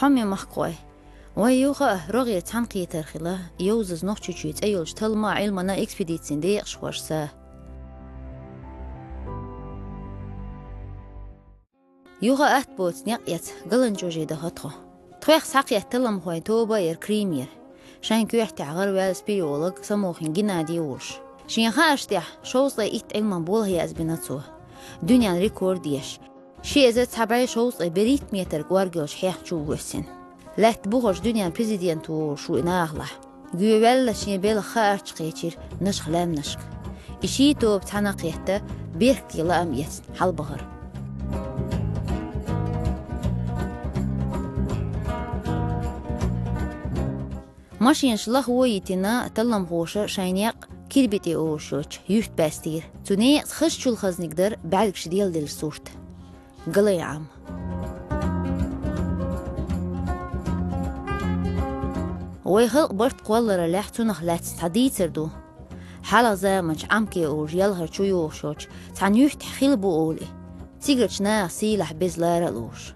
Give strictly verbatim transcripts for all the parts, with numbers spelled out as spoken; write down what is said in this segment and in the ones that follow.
Хьоме махкахой, вай юха а рогӀера цхьаьнакхетар хилла Йовзаз Нохчийчоь цӀе йолчу талламан а, Ӏилманан а экспедицин декъашхошца. Юха атта боцу некъ эца Галанчожий даха тхо. Тхох схьакхетта талламхойн тоба а яра Крымера. Шайн коьртехь гӀараваьлла спелеолог Самохин Геннадий волуш. Шен хаарш тӀехь шовзткъе итт Ӏилманан болх язбина цо. Дуьненан рекорд еш, ши эзар цхьа бӀе шовзткъе берхӀитта метр кӀорга йолчу хьех чу воьссина. Лаьтта бухарчу дуьненан президент волуш ву и нахалахь. Гоьваьлла шен белхан хаарш кхечира нашха лаьмнашка. И ши тоба цхьаьнакхетта, беркате лаам эцна хьалабахара. Машенаш лахо йитина, талламхоша шайн некъ Кирбите олуш йолчу юьрта баьстира. Цу некъаца хазачул хазаниг дара бӀаьргаш делделла сурт. Галайн Ӏам. Вай халкъан барт кхоллараллехь цунах лаьцна цхьа дийцар ду. Хьалха заманчу Ӏамке олуш ялхара чу йогӀуш йолчу цхьана юьртахь хилла бу олий, цигарчу наха сийлахь беза лара а лоруш.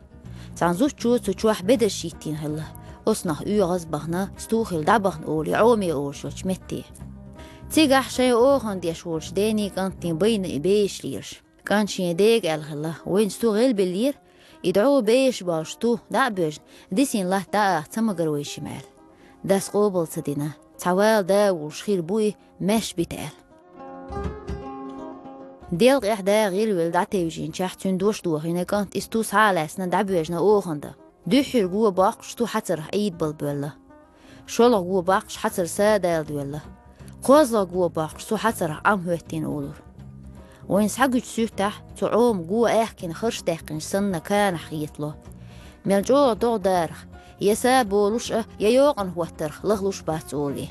Цхьана зудчо цу чохь бедарш йиттина хилла, оцунах оьгӀаз а бахана, сту хилла дӀабахана олий, Ӏоме олуш йолчу метте. Цигахь шайн охана деш волчу дений, кӀантий байна и бераш лелаш. КӀанта шен дега аьлла хилла: «Вайн сту гӀелбеллера, и дӀо бераш болчу сту дӀа а боьжна, дисина латта дӀа а аха ца магара вай шимма», — аьлла. Дас къобал ца дина, цхьа вала да а волуш хир бу и, маьрша бита аьлла. Делкъехь да гӀийла велла дӀатевжинчохь, цуьнан дош дохийна, кӀант и сту схьа а лаьцна дӀабоьжна охана дан. Дуьххьара го боккхуш сту хьацарах Ӏийда бала боьлла. ШолгӀа го боккхуш хьацар са дала доьлла. КхозлагӀа го боккхуш цу хьацарах Ӏам хӀоьттина олура. Вайна схьагуьтучу суьртахь цу Ӏома го аьхкина харш даьккхинчу санна канахь хетало. Мел чӀогӀа догӀа дарах, я са болуш а, я йокъана хӀоттарх лахлуш бац олий.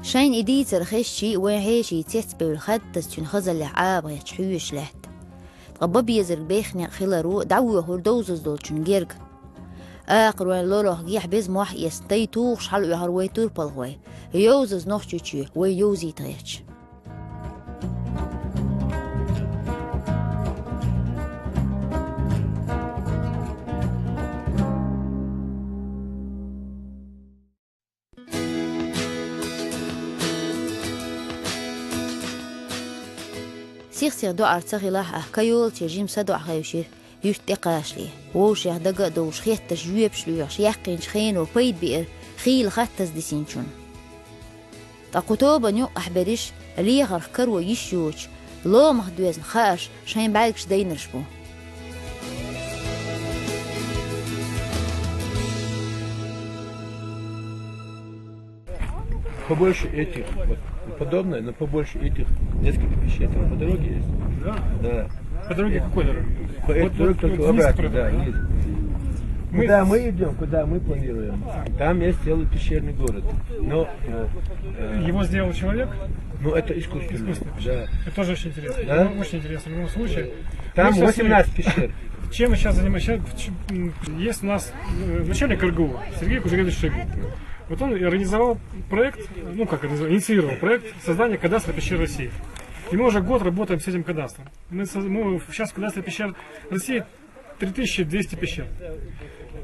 Шайна и дийцар хезча, вайн хьеший цецбевлла хаттаза цуьнан хазаллехь Ӏаба гӀерташ хьоьжуш лаьтта. Ткъа бан безарг бехнех хиларо дӀавоьхура довзаза долчун герга. Акхаройн лорах гехь беза мохь эцна, тай тухуш хьалаоьхура вай турпалхой, Йовзаз Нохчийчоь вай йовзийта гӀерташ. Сих-сиха доӀар ца хилахь а, кайолче жима садоӀа хевшира юьртан тӀекхачале. Вовшех дага а довш, хеттарш жоьпаш лоьхуш, яьккхинчу хено пайда беара хийла хаттаза дисинчунна. Ткъа кху тобанна юккъахь берриш лехарх каро йиш йоцуш, ломах доьзна хаарш шайн бӀаьргаш дайнарш бу. Побольше этих, вот, подобное, но побольше этих, несколько пещер там по дороге есть. Да? Да. По дороге какой дороге? По этой дороге, только обратно, да, вниз. Куда мы идем, куда мы планируем? Там есть целый пещерный город. Но, э, э, его сделал человек? Ну, это искусственный. Искусственный. Да. Это тоже очень интересно. Да? Ну, очень интересно в любом случае. Там восемнадцать пещер. Чем мы сейчас занимаемся? Сейчас, в ч-, м, есть у нас, э, начальник РГУ Сергей Кузьминович Шойгу. Вот он и организовал проект, ну, как организовал, инициировал проект создания кадастра пещер России. И мы уже год работаем с этим кадастром. Мы соз-, мы сейчас в кадастре пещер России три тысячи двести пещер.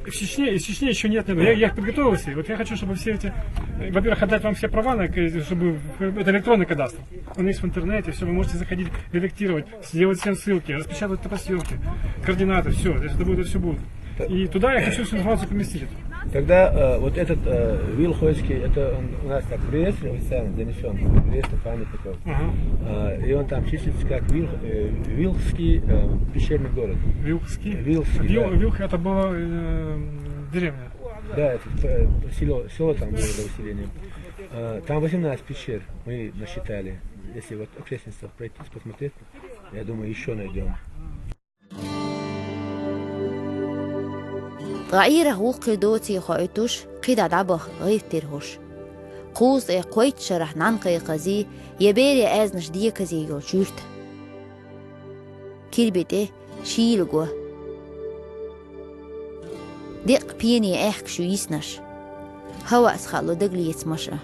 В Чечне, из Чечни еще нет ни одной. Я, я их подготовил все. Вот я хочу, чтобы все эти, э, во-первых, отдать вам все права, на, к-, чтобы в-, это электронный кадастр. Он есть в интернете, все, вы можете заходить, редактировать, сделать всем ссылки, распечатать на посылке, координаты, все. Здесь это будет, все будет. И туда я хочу всю информацию поместить. Тогда, э, вот этот, э, Вилхойский, это он у нас так приветственно официально занесен, реестр памятников. Ага. Э, и он там числится как Вил-, э, Вилхский, э, пещерный город. Вилхский? Вилхский, Вил-, да. Вилх — это было, э, деревня. Да, это, э, село, село там было до выселения. Э, там восемнадцать пещер мы насчитали. Если вот окрестностях пройтись, посмотреть, я думаю, еще найдем. Ткъа Ӏуьйрах вукхе доций хоуьйтуш, кхидӀа дӀабаха гӀевттира хӀуш. Кхузткъе кхойтта шарахь нӀаьнакхайкхазий, я берийн аьзнаш деказий йолчу юьрта. Кирби тӀе шийла го. Деккъа пенийн аьхкаш ю йиснарш. ХӀаваъца хаало дагалецамаш а.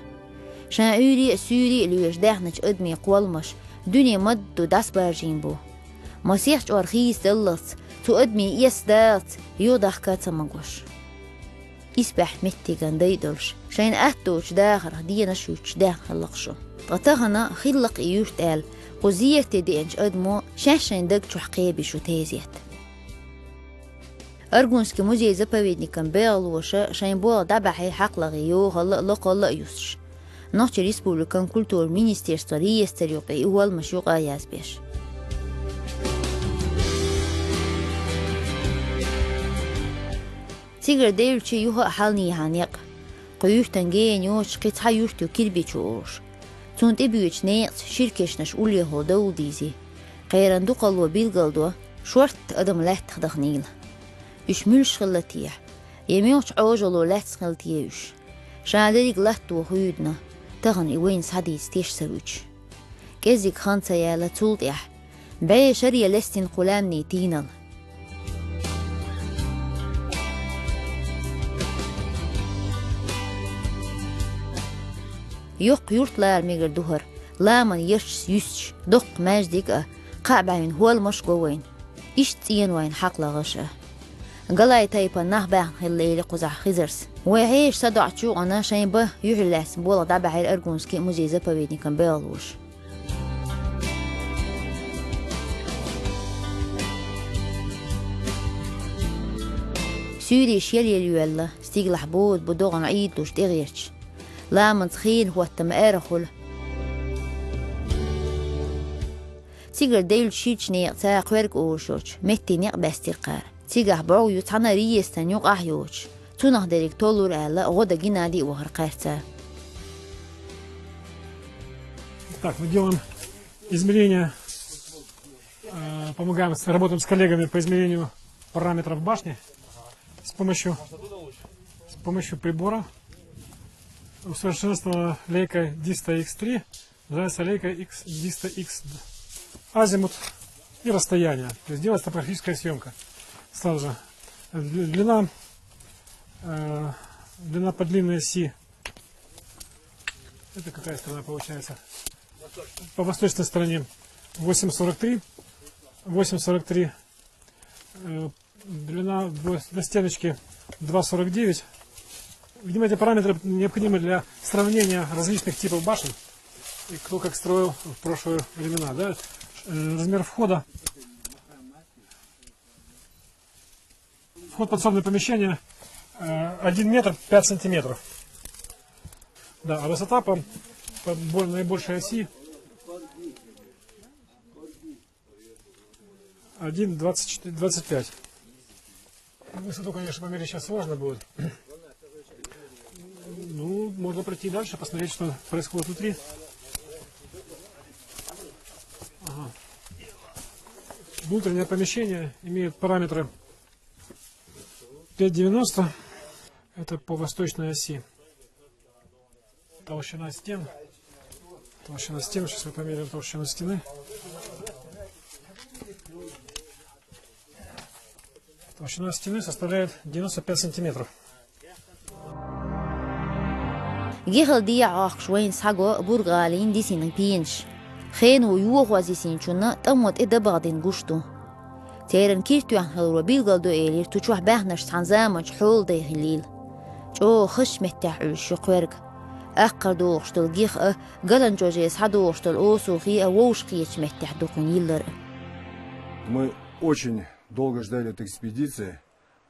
Шайн Ӏуьйре а, суьйре а лоьраш даьхначу адамийн кхолламаш дуьне ма-дду дӀасабаржийна бу. Масех чӀор хийцадаллалц, цу адамий эс даллалц юхадахка ца магош. Исбаьхьа меттиган дай долуш, шайна атта доцучу дахарх денаш юьттуш даьхна хилла-кх шу. Ткъа тахана хилла-кх и юрт аьлла, кху зерате деанчу адамо шаьш шайн даг чохь кхебира шу тезет. Аргунский музей-заповедникан бегӀалоша шайн болх дӀабахьи хьакхлагӀа йохалла а, лакхалла а юстуш. Нохчийн Республикан культуран министерствон реестр юкъа и хӀолламаш юкъа а язбеш. Цигара девлча юха а хьалнехьа некъ. Кху юьртан гена йоцуш кхин цхьа юрт ю Кирбичу олуш. Цунна тӀебоьдучу некъаца шира кешнаш уллехула довла дийзи. Кхеран дукхалло билгалдо, шортта адам лаьттах дахнийла. Уьш муьлш хилла техьа? Я муьлхачу Ӏожалло лаьцна хилла те уьш? Ша дерриг латто хуьйдина, тахана и вайна схьадийца теш ца вуьтуш. КӀеззиг хан ца яьлла цул тӀаьхьа, бӀе шаре лестина кху лаьмнийн тийналла. Йоккха юрт лара мегар ду хӀара, ламан ярташ юьстуш, доккха маьждиг а, кхаъ бӀаьвнина хӀолламаш а го вайна. Иштта цӀена вайна хьакхлагӀаш а. Галай тайпана нах баьхна хилла эли кхузахь Хизарс. Вай хьеша садоӀучу юкъана шайн бан юьхьарлаьцна болх дӀабахьира Аргунский музей-заповедникан бегӀалоша. Суьйрий шел-ел йоьлла, стигалахь бода бу догӀана Ӏийда луш тӀегӀерташ. Ламанца хенан хӀоттам ара хуьлу. Цигара девлча ширачу некъаца кхоьрга олуш йолчу метте некъ баьстира кхара. Цигахь бӀов ю цхьана а реестран юкъахь а йоцуш. Цунах дерриг толлура аьлла, гӀо дан Геннадий а вахара кхаьрца. Так, мы делаем измерения, э, помогаем, с- работаем с коллегами по измерению параметров башни с помощью, с помощью прибора, усовершенствованного Leica Dista X три, называется Leica X, Dista X. Азимут и расстояние. То есть делается топографическая съемка. Сразу же. Дли- Длина, э, длина по длинной оси. Это какая сторона получается? По восточной стороне восемь сорок три. Восемь сорок три. Э, длина до, до стеночки два сорок девять. Видимо, эти параметры необходимы для сравнения различных типов башен. И кто как строил в прошлые времена, да? Э, размер входа. Вход в подсобное помещение, э, один метр пять сантиметров. Да, а высота по, по боль- наибольшей оси один двадцать четыре, двадцать пять. Высоту, конечно, померить сейчас сложно будет. Ну, можно пройти дальше, посмотреть, что происходит внутри. Ага. Внутреннее помещение имеет параметры пять девяносто. Это по восточной оси. Толщина стен. Толщина стен. Сейчас мы померяем толщину стены. Толщина стены составляет девяносто пять сантиметров. Гихал дехьа Ӏохкуш вайна схьаго Бургъалин дисина пенаш. Хено йохоз йисинчунна тӀамо тӀе дабагӀдина гуш ду. Церан киртоьхна хиларо билгалдо элира цу чохь баьхнарш цхьана заманчу хьоладай хилийла. ЧӀогӀа хазачу меттехь Ӏуьллуш ю кхоьрга. Аккхар дохуш долу гих а, галанчоже схьадохуш долу осухи а вовшахкхетачу меттехь дукхина йиллар а. Мы очень долго ждали этой экспедиции,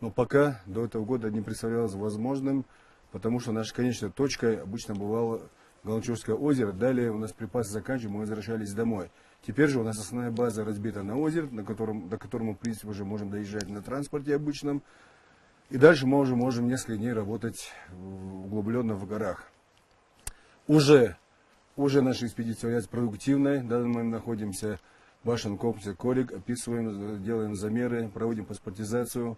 но пока до этого года не представлялось возможным, потому что нашей конечной точкой обычно бывало Галанчожское озеро. Далее у нас припасы заканчивались, мы возвращались домой. Теперь же у нас основная база разбита на озеро, на котором, до которого мы, в принципе, уже можем доезжать на транспорте обычном. И дальше мы уже можем несколько дней работать в- углублённо в горах. Уже, уже наша экспедиция является продуктивной. Да, мы находимся в башенном комплексе Колик, описываем, делаем замеры, проводим паспортизацию.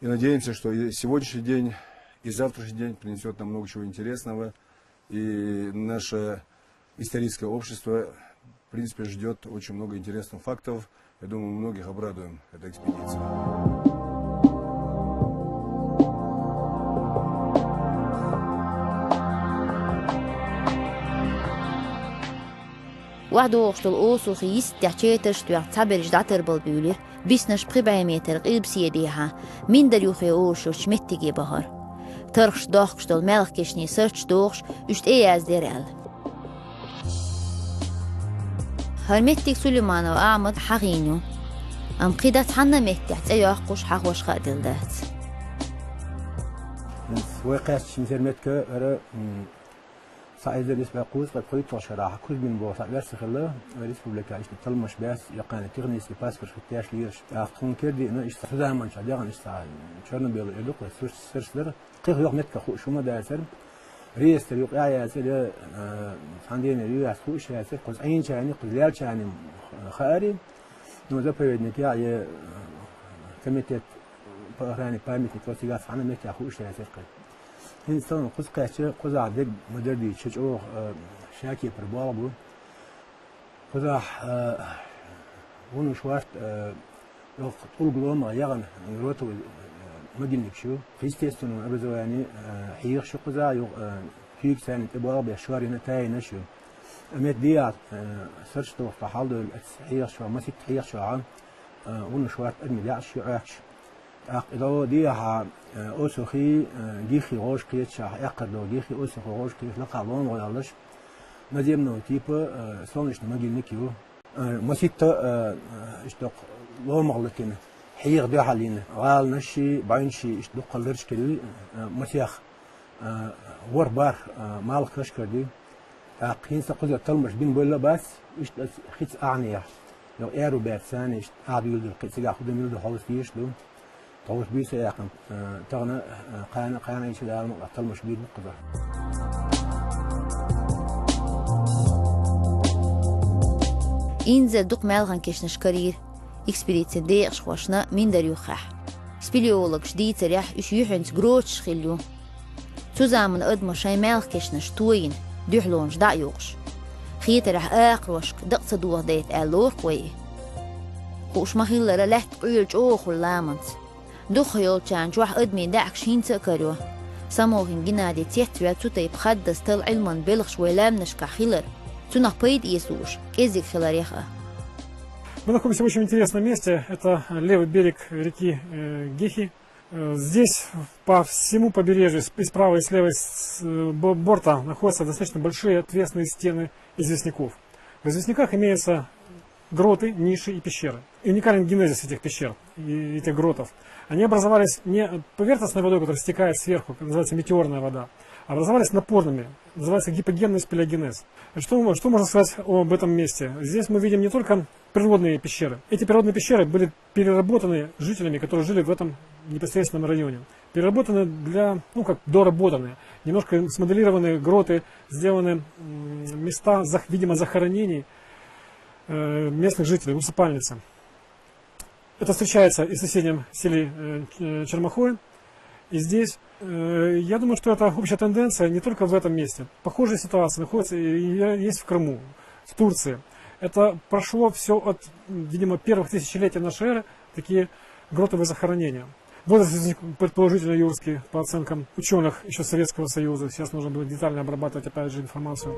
И надеемся, что и сегодняшний день, и завтрашний день принесёт нам много чего интересного. И наше историческое общество, в принципе, ждёт очень много интересных фактов. Я думаю, мы многих обрадуем этой экспедицией. ОхьадогӀуш долу осухи йистехь четарш а тоьхна, цхьаберш дӀатарбала буьйлира, биснарш пхи бӀе метр къилбаседехьа, Миндар юххе олуш йолчу меттиге бахара. Тархаш дохкуш долу маьлхан кешнийн сурташ дохуш, уьш тӀеяздера аьлла. ХӀара меттиг Сулейманов Ахьмада хьахийна ю. Амма кхидӀа цхьанна а меттехь цӀе йоккхуш, хьахош хааделла дац. Вай кхаьчча, хӀинца хӀара меттиг, хӀара, м, цхьа эзар исс бӀе кхузткъе кхойтталгӀа шарахь Кузьмин бохуш цхьа оьрси хилла, республика иштта талламаш баьсса, и кхана технический паспорт хӀиттош лелаш. ТӀаккха хӀунда кхера деана, иштта цу заманчохь дегӀана иштта цхьа черно-белый эр ду-кх вай, сурт-, сурташ дара. Кхин хӀокху меттигах хууш хӀума дацара. Реестр юкъа яцара, э, цхьана дийнахь юьхьӀаьржа хууш яцара, кхуза Ӏийначарна, кхуза леллачарна хаари, ну, заповедникехь я, э, комитет по охране памятников, цигахь цхьана а меттехь хууш яцара кхин. ХӀинца тахана кхуза кхаьчча, кхузахь дерг ма-дарра дийцича, чӀогӀа, э, шакепара болх бу. Кхузахь, э, вуно шорта, э, йоккха тӀулга ломах яхана ротовый, э, могильникаш ю. Естественного образования, э, хьехаш ю кхузахь, ю, э, куьйгаш царна тӀе болх беш шорйина, тайинарш ю. Амма дехьа, э, сурташ дохуш хьалдевлла оцу хьехаш чохь, масийтта хьехаш чохь, э, вуно шорта адамийн даьӀахкаш ю Ӏохкуш. ТӀаккха и дӀо дехьа, э, осухий, э, гиххий гӀожа кхеташехь, эккхар догӀу гиххий, осухий гӀожа кхеташ, лакхахь ломах йоллуш, наземного типа, э, солнечный могильник ю. Э, масийтта, э, э, иштта ломах латийна, хьеха дуьхьал йина, гӀаланаш а, бӀаьвнаш а, иштта дуккха лараш хилла, э, масех, э, ворхӀ-бархӀ, э, малх кашкар ду. ТӀаккха хӀинца кхузара талламаш бина бевлла а бац, иштта аса хица ахьанехь, йо, аьрру баьрца санна, иштта ахьа дуьйладелла кхин цигахь хӀун дан мила ду хьовса дезаш ду. Тховса буьйса а яьккхина, э, тахана, э, кхана, кхана иштта Дала мукъ лахь талламаш бийр бу кхузара. Инзаре дукха маьлхан кешнаш карийра экспедицин декъашхошна Миндар юххехь. Спелеологаша дийцарехь, уьш юьхьанца гроташ хилла ю. Цу заманан адамаша шайн маьлхан кешнаш тойина, дуьхьалонаш дӀа а юкъуш. Хетарехь, акхарошка дакъа ца дохадайта аьлла лору-кх вай и. Хууш ма-хиллара, лаьтта къоьлла чӀогӀа хуьлу ламанца. Дукхах йолчарна чохь адамийн даьӀахкаш хӀинца а карайо. Самохин Геннадий цецваьлла цу тайпа хаддаза талла Ӏилманан белхаш вай лаьмнашкахь хилар, цунах пайда эца лууш, кӀезиг хиларех а. Мы находимся в очень интересном месте. Это левый берег реки, э, Гихи. Э, здесь по всему побережью, с-, и справа, и слева, и с-, э, бо-, борта находятся достаточно большие отвесные стены известняков. В известняках имеются гроты, ниши и пещеры. И уникален генезис этих пещер и этих гротов. Они образовались не поверхностной водой, которая стекает сверху, как называется метеорная вода, а образовались напорными, называется гипогенный спелеогенез. Что, что можно сказать об этом месте? Здесь мы видим не только природные пещеры. Эти природные пещеры были переработаны жителями, которые жили в этом непосредственном районе. Переработаны для, ну, как доработаны. Немножко смоделированы гроты, сделаны, м, места, зах-, видимо, захоронений, э, местных жителей, усыпальницы. Это встречается и в соседнем селе, э, Ч-, э, Чермохое, и здесь. Э, я думаю, что это общая тенденция не только в этом месте. Похожая ситуация находится и, и есть в Крыму, в Турции. Это прошло все от, видимо, первых тысячелетий нашей эры, такие гротовые захоронения. Возраст из них предположительно юрский, по оценкам ученых еще Советского Союза. Сейчас нужно будет детально обрабатывать, опять же, информацию.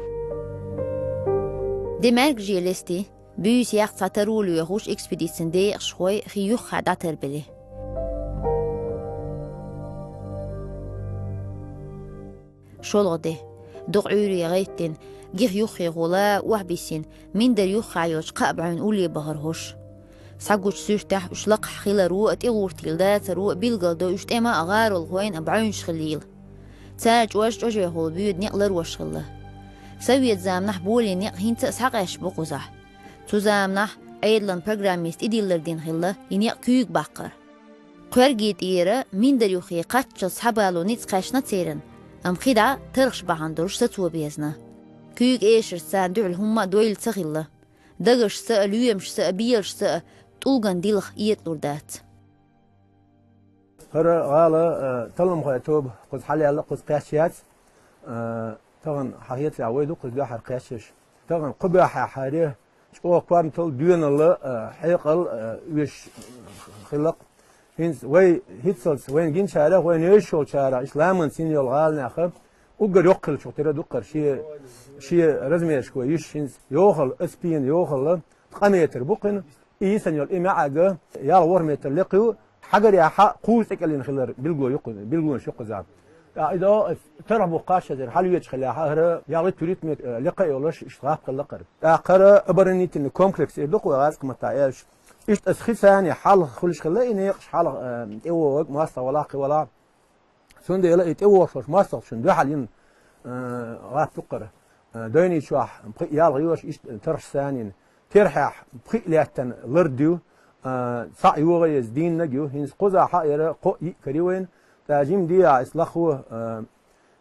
Де маьркӀажа лестий, буьйса яккха цхьа таро лоьхуш экспедицин декъашхой хи юххехь дӀатарбели. ШолгӀа де. Дукха Ӏуьйре гӀайттина, Гихи юххехула охьабиссина, Миндар юххехь йолчу кхаа бӀаьвнан улле бахара хӀорш. Схьагучу суьртехь уьш лакхахь хиларо а, тӀегӀуртийла дацаро а билгалдо уьш тӀеман а, гӀаролхойн а бӀаьвнаш хиллийла. Цара чӀож-чӀожехула боьду некъ ларвеш хилла. Совет заманахь боленан некъ хӀинца а схьакъаьсташ бу кхузахь. Цу заманахь Ӏедалан программиста тӀедиллар дина хилла и некъ куьйга баккхар. Кхоьргий тӀера Миндар юххе кхаччалц схьабало ницкъ кхаьчна церан, амма хи дӀа тархаш бахьана долуш сацо безна. Куьйга эшарца царна дуьхьал хӀумма а дойла ца хилла. Дагашца а, лоьмашца а, белашца а тӀулган дилха этӀалур дац. ХӀара гӀала, э, талламхойн тоба кхуза хьалаьлла, кхуза кхаьчна яц. Э, тахана хьан хетарехь вай ду кхуза дуьххьара кхаьчнарш. Тахана кху баьхьехь хьаре чӀогӀа корматалла, доьналла, э, хьекъал, э, оьшуш хилла-кх. ХӀинца вай хӀинццалц вайна гинчарах, вайна евзаш йолчарах, иштта ламанца йина йолу гӀаланех Уггар йоккха хилча тера дуккхар ши, ши размерашка вай йиш хӀинца йохалла, ас пена йохалла, ткъа метр бу кхин, и йисана йола и маьӀага ял ворхӀ метр лекха ю, хьагарехьа кхузза тӀекӀеллина хилар билгало ю кху-, билгалонаш ю кхуза. ТӀаккха и до тарх бу кхаш хезар, хьалвеча хилахьа, хӀара ял итт-вуьрхӀитта метр, э, лекха а йолаш, иштта гӀап хилла кхара. ТӀаккха хӀара оборонительный комплекс эр ду кху гӀазкхий маттахь аьлча. Иштта ас хи цани хьалха хуьлуш хилла, и некъаш хьалха, э, тӀевогӀаг, моастагӀа валахь, кхин валахь. Цундела и тӀевогӀуш волчу моастагӀчун дуьхьал йина, э, гӀап ю кхара. Э, дойничохь пхи ялх йош иштта тархаш санийна. Терхьехь пхи лаьттан лард ю, э, цхьаъ йогӀа еза дийннаг ю. ХӀинца кхузахь яра кхоъ йиъ карий вайна. ТӀаккха жима дехьа иза лахо, э,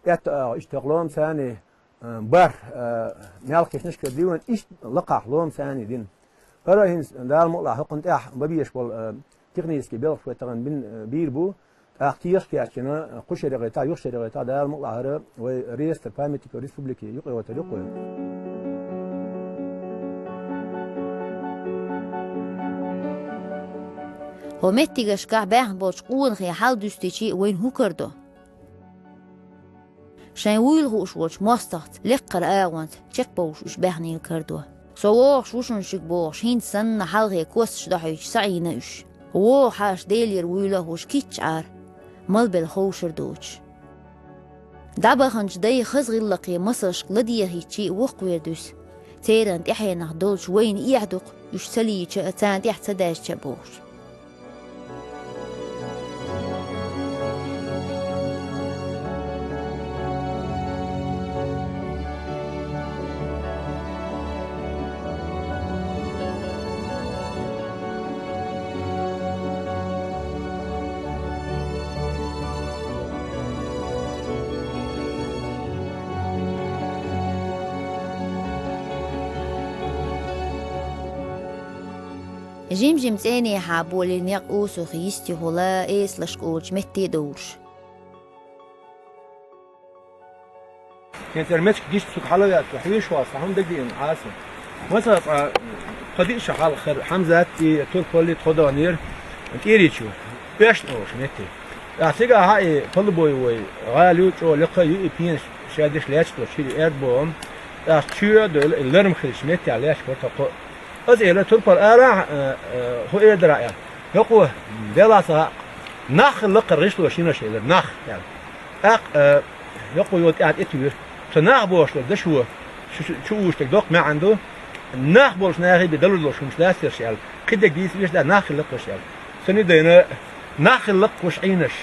аьтта агӀо иштта лома саний, э, бархӀ, э, мелхешнаш кара дий вайна, иштта лакхахь лома саний дина. ХӀара хӀинца Дала мукъалахь хӀокхунна тӀехь бан безаш болу, э, технический белхаш вай тахана бин, э, бийр бу. ТӀаккха кехат кечйина, кху шеригӀийтахь, юха шеригӀийтахь, Дала мукъалахь хӀара вай реестр памятников республики юкъагӀоттар ю кхуьнан. ХӀо меттигашкахь баьхна болчу къонахий хьал дуьстичи вайна хӀун карадо? Шайн вуйла хууш волчу мостагӀца, лекхара агӀонца чекхбовлуш уьш баьхнийла карадо. Со вогӀуш ву шуна шуьга бохуш, хӀинца санна хьалхе косташ дохьуьйтуш схьаийна уьш. ВогӀу хьаша Делера вуйла а хууш кийча Ӏара, малбелла ховшар доцуш. ДӀабаханчу дайн хаза гӀиллакхийн масалшка ладехийтчи воккхавер дуьсу. Церан тӀаьхьенах долчу вайна эхь ду-кх, уьш ца лийча а, царна тӀехь ца даьжча а бохуш. Жим-жим цӀенехьа болий некъ усух йистехула эсалашка олучу метте а довлуш. Шен цӀера мечка гиста суьга хьала а ваьцна, хьоьжуш вац, хьуна дагадеана Ӏаса. Маца цкъа кхо-диъ шо хьалха хӀара Хьамзат и Турпалли тхо догӀанера, ТӀеричу, Оьшна олуш метте. ТӀаккха цигахь и Палабой вай гӀала ю, чӀогӀа лекха а ю, и пенаш шадерш лаьтташ долчу хӀирий аьрда бохам. ТӀаккха чоь а дойла, и ларма хилча меттехь лаьтташ вара тхо кхоъ. Аса элира Турпал арахь, э, э, хӀун эр дара аьлла. ХӀокхо, Делахь ца хаьа, нах хилла кхара гӀишлош йинарш элира, нах, аьлла. ТӀаккха, э, хӀокхо йолу тӀаьхьа тӀетуьйра. Со нах бохуш дара, дашо, шу, шу, чу уьш дерг доккха маьӀна ду. Нах болуш нахе бен далур долуш хӀумаш дац ерш аьлла. Кхидерг дийца веш да, нах хилла кхуш аьлла. Сан и дайна нах хилла кхуш Ӏийнарш.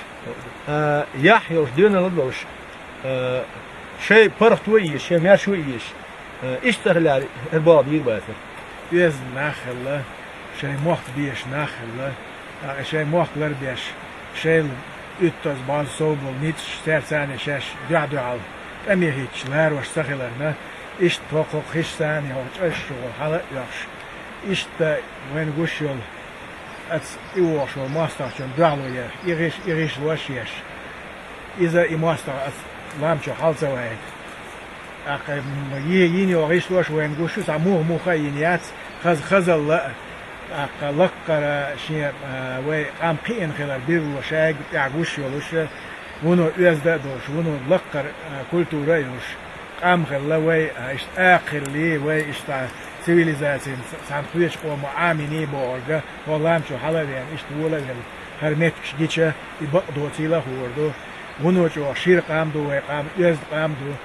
А, яхь йолуш, доьналла долуш. Э, шайн паргӀато а езаш, шайн маьршо а езаш, э, иштта ца хиларе, хӀара боху дийр бацара. Оьзда нах хилла, шайн мохк безаш нах хилла, тӀаккха шайн мохк ларбеш, шайла уьттаза база сов болу ницкъаш, цаьрца царна шаьш дуьхь-дуьхьал тӀаме хӀитташ ларош ца хиларна, иштта хӀокху хиш санна хӀокху чӀаш чу хьала а оьхуш, иштта вайна гуш йолу, аса и вогӀуш волу мостагӀчун дуьхьало еш, и гӀиш, и гӀишлош еш. Иза и мостагӀа аса лам чу хьал ца вайта. ТӀаккха, м, йи-, йина йогӀу гӀишлош вайна гуш ю, цхьа муха-муха а йина яц, хаза-хазалла а. ТӀаккха лаккхара шен, а, вай къам кхиъна хилар билгало шайга тӀехь гуш йолуш, вуно оьзда а долуш, вуно лаккхара, а, культура а йолуш. Къам хилла вай, а, иштта акха хилли, вай иштта цивилизацина ц-, цхьана кхечу къомо Ӏамийний бохург, хӀо лам чу хьала а веана, иштта вола а велла, хӀара меттигаш гича, и бакъ доцийла а хуур ду. Вуно чӀогӀа шира къам ду вай къам, оьзда къам ду.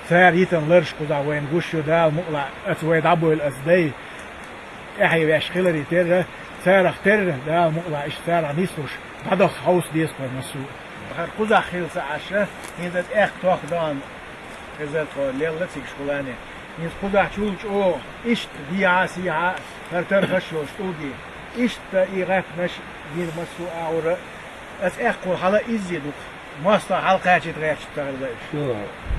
Цара йитина лараш кхузахь вайна гуш ю, Дала мукъалахь, аса вай дӀабойла аса дай. ТӀаьхье ваьш хиларе терра, царах терра, Дала мукъалахь, иштта царах нислуш, дӀадахка хьовса деза тхо массо а. ХӀара кхузахь хила ца Ӏаш, хӀинца аса аьхка тохка доӀан хезара тхо лелла цига школане. ХӀинца кхузахь чул чӀогӀа, иштта дехьа а, сехьа а, хӀара тархаш а йолуш тӀулге. Иштта и гӀаьпнаш а йина массо а агӀора, аса аьхко хьала а иззе ду-кх. МостагӀа хьалакхачийта гӀерташ ца хилла уьш.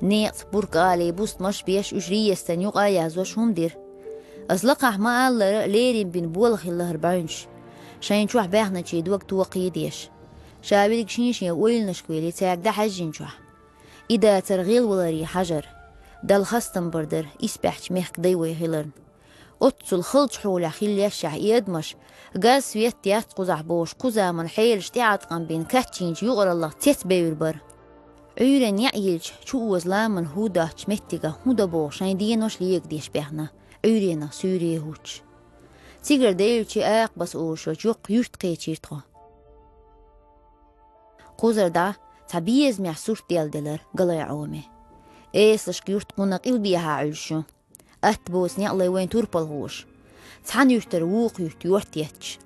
Некъаца буркаллий бустамаш а беш, уьш реестран юкъа а язъеш хӀума дира. Аса лакхахь ма-аллара, леррина бина болх хилла хӀара бӀаьвнаш, шайна чохь баьхначийн дог токхий деш. Ша верг шен-шен ойланашка велий, цаьрга дӀахьаьжжинчохь. И дацара гӀелваларийн хьажар. Далла хастам бар дара, исбаьхьча мехкан дай вай хиларна. Оццул халча хьолехь хиллешшехь и адамаш, газ, свет яц кхузахь бохуш, кху заман хьелаш тӀеӀаткъам бина кхаьччинчу юкъараллах цецбевр бара. Ӏуьйранна яа йилча, чу оза ламанан хӀу доцчу меттигах хӀун до бохуш шайн денош легадеш баьхна, Ӏуьйренах суьйре а хӀуттуш. Цигара девлча, акха баса олуш йолчу йоккха юьрта кхечира тхо. Кхузара дӀа цхьа безамехь сурт делла делара галай Ӏоме. Эсалшка юрт кхунна къилбехьа Ӏуьллуш ю. Атта боцу некъ лай вайн турпалхоша. Цхьана юьртара вукху юьрта йорта етташ.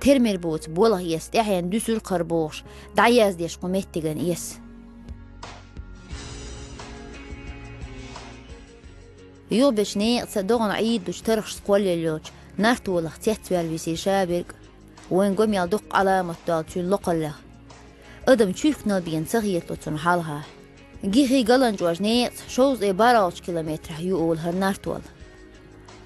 Тера мер боцу болх эца тӀаьхьенна дуьсур кхара бохуш, дӀаяздеш кху меттиган эс. Юхабечу некъаца догӀана Ӏийда дучу тархашца кхоллаелла йолчу Нартолах цецваьлла висира ша верг. Вайн гомел дуккха Ӏаламат долу цуьнан локхаллех. Адам чуьхканал бена ца хетало цунна хьалха. Гихий галанчӀожа некъаца шовзткъе бархӀалгӀачу километрехь ю олу хӀара Нартол.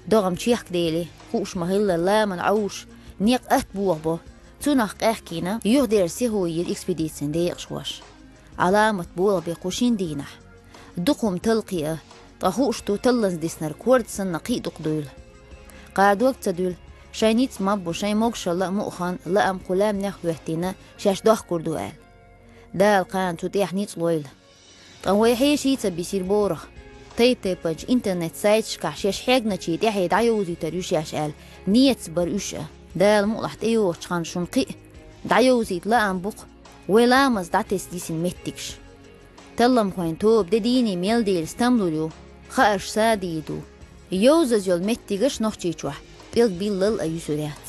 ДогӀам чехкадели, хууш ма-хиллара, ламанан Ӏовша некъ атта бохабо. Цунах къаьхкина, юхадерза сихо йира экспедицин декъашхоша. Ӏаламат болх бен кху шина дийнахь. Дукха хӀума талла кхиа, ткъа хууш ду талланза диснарг хӀорда санна кхин а дукха дуйла. Кхара дог ца дуьлу, шайн ницкъ ма-бу, шайн могушалла а, мукъахан лаам кху лаьмнех а хӀоьттина, шаьш дохкур ду аьлла. Дала кхана цу тӀехь ницкъ лойла. Ткъа вай хьеший ца бисира борах. Тайп-тайпанчу интернет-сайташкахь шаьш хьегначийн тӀаьхье дӀайовзуьйтур ю шаьш аьлла, нийса бара уьш а. Дала мукъалахь тӀейогӀучу ханна шуна кхин а дӀайовзийта лаам бу-кх вай ламаз дӀатесна йисина меттигаш. Талламхойн тоба де дийне мел дийла стамлур ю, хаарш садийр ду. Йовзаза йолу меттигаш Нохчийчохь пӀелг биллал а юьсур яц.